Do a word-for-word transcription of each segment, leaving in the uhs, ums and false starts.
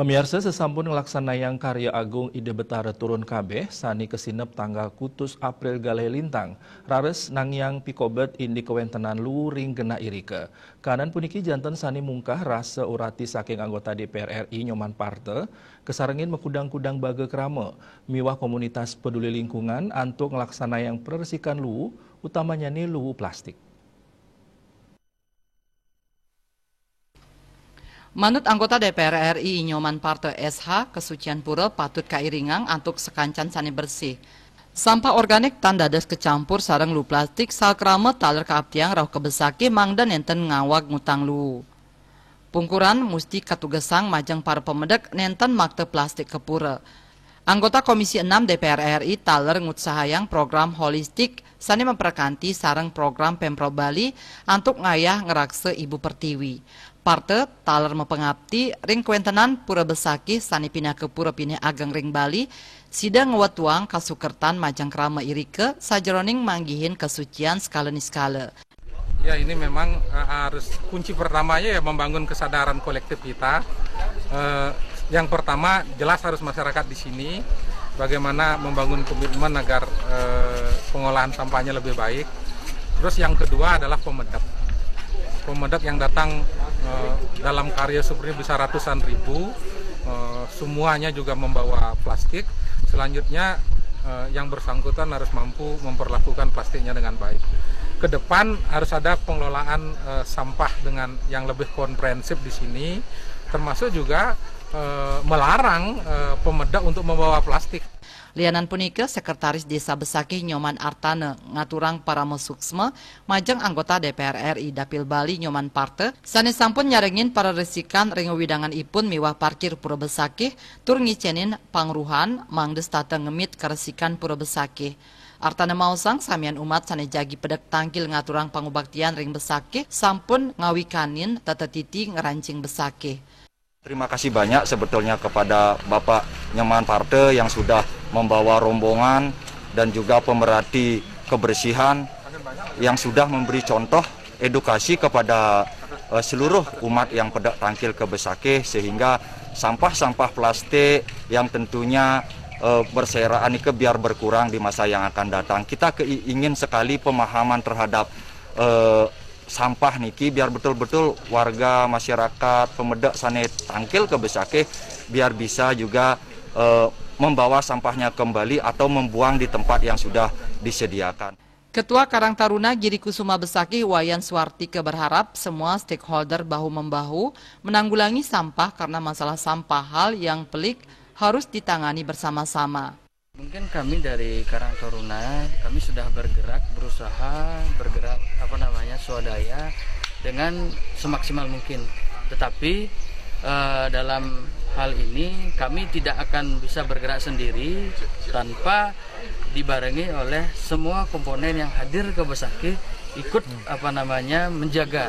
Pamiarsa, sasampun nglaksanayang karya agung Ida Betara turun kabeh, sane kasineb tanggal kutus April galih lintang, raris nangiang pikobet indik kawentenan luhu ring genah irika. Kanan puniki janten sane mungkah rasa urati saking anggota D P R R I Nyoman Parta, kasarengin makudang-kudang baga krama miwah komunitas peduli lingkungan antuk nglaksanayang preresikan luhu, utamanyane luhu plastik. Manut anggota D P R R I Nyoman Parta S H, kasucian pura patut kairingang antuk sakancan sane bersih. Sampah organik tan dados kacampur sareng luh plastik sakrama taler kaaptiang rauh kabesakih mangda nenten ngawag ngutang luhu. Pungkuran musti katugesang majeng para pamedek nenten makta plastik ka pura. Anggota Komisi enam D P R R I taler ngutsahayang program holistik sane maprakanti sareng program Pemprov Bali antuk ngayah ngraksa Ibu Pertiwi. Parta taler mapangapti ring kawentenan pura besakih sane pinaka pura pinih ageng ring Bali, sida ngwetuang kasukertan majeng krama irika sajeroning manggihin kasucian skala niskala. Ya, ini memang, eh, harus, kunci pertamanya ya membangun kesadaran kolektif kita. Eh, yang pertama, jelas harus masyarakat di sini bagaimana membangun komitmen agar, eh, pengolahan sampahnya lebih baik. Terus yang kedua adalah pemedek. Pemedek yang datang, eh, dalam karya seperti ini bisa ratusan ribu, eh, semuanya juga membawa plastik. Selanjutnya, eh, yang bersangkutan harus mampu memperlakukan plastiknya dengan baik. Ke depan harus ada pengelolaan, eh, sampah dengan yang lebih komprehensif di sini, termasuk juga, eh, melarang, eh, pemedek untuk membawa plastik. Lianan punika, Sekretaris Desa Besakih Nyoman Artana ngaturang parama suksma majeng anggota D P R R I Dapil Bali Nyoman Parta sane sampun nyarengin pararesikan ring wewidangan ipun miwah parkir Pura Besakih tur ngicenin pangruhan mangda setata ngemit karesikan Pura Besakih. Artana maosang samian umat sane jagi pedek tangkil ngaturang pangubaktian ring Besakih sampun ngawikanin tetetiti ngrancing Besakih. Terima kasih banyak sebetulnya kepada Bapak Nyoman Parta yang sudah membawa rombongan dan juga pemerhati kebersihan yang sudah memberi contoh edukasi kepada, eh, seluruh umat yang pedek tangkil ka Besakih, sehingga sampah-sampah plastik yang tentunya, eh, berserakan nika biar berkurang di masa yang akan datang. Kita keingin sekali pemahaman terhadap, eh, sampah niki biar betul-betul warga masyarakat pamedek sane tangkil ka Besakih biar bisa juga, eh, membawa sampahnya kembali atau membuang di tempat yang sudah disediakan. Ketua Karang Taruna Giri Kusuma Besakih Wayan Suartika berharap semua stakeholder bahu-membahu menanggulangi sampah karena masalah sampah hal yang pelik harus ditangani bersama-sama. Mungkin kami dari Karang Taruna, kami sudah bergerak, berusaha bergerak, apa namanya, swadaya dengan semaksimal mungkin. Tetapi, eh, dalam hal ini kami tidak akan bisa bergerak sendiri tanpa dibarengi oleh semua komponen yang hadir ke Besakih ikut, apa namanya, menjaga,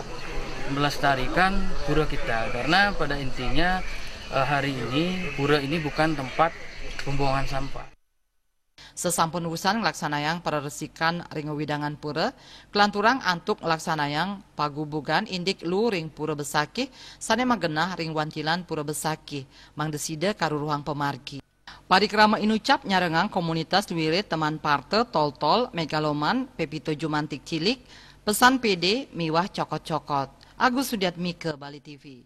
melestarikan pura kita. Karena pada intinya, eh, hari ini pura ini bukan tempat pembuangan sampah. Sasampun wusan nglaksanayang pararesikan ring wewidangan pura, kalanturang antuk nglaksanayang pagubugan indik luhu ring Pura Besakih sane magenah ring wantilan Pura Besakih, mangda sida karuruhang pamargi. Parikrama inucap nyarengang komunitas Wirid Teman Parta, Toltol, Megaloman, Pepito Jumantik Cilik, Pesan P D, miwah Cokot-Cokot. Agus Sudiatmika, Bali T V.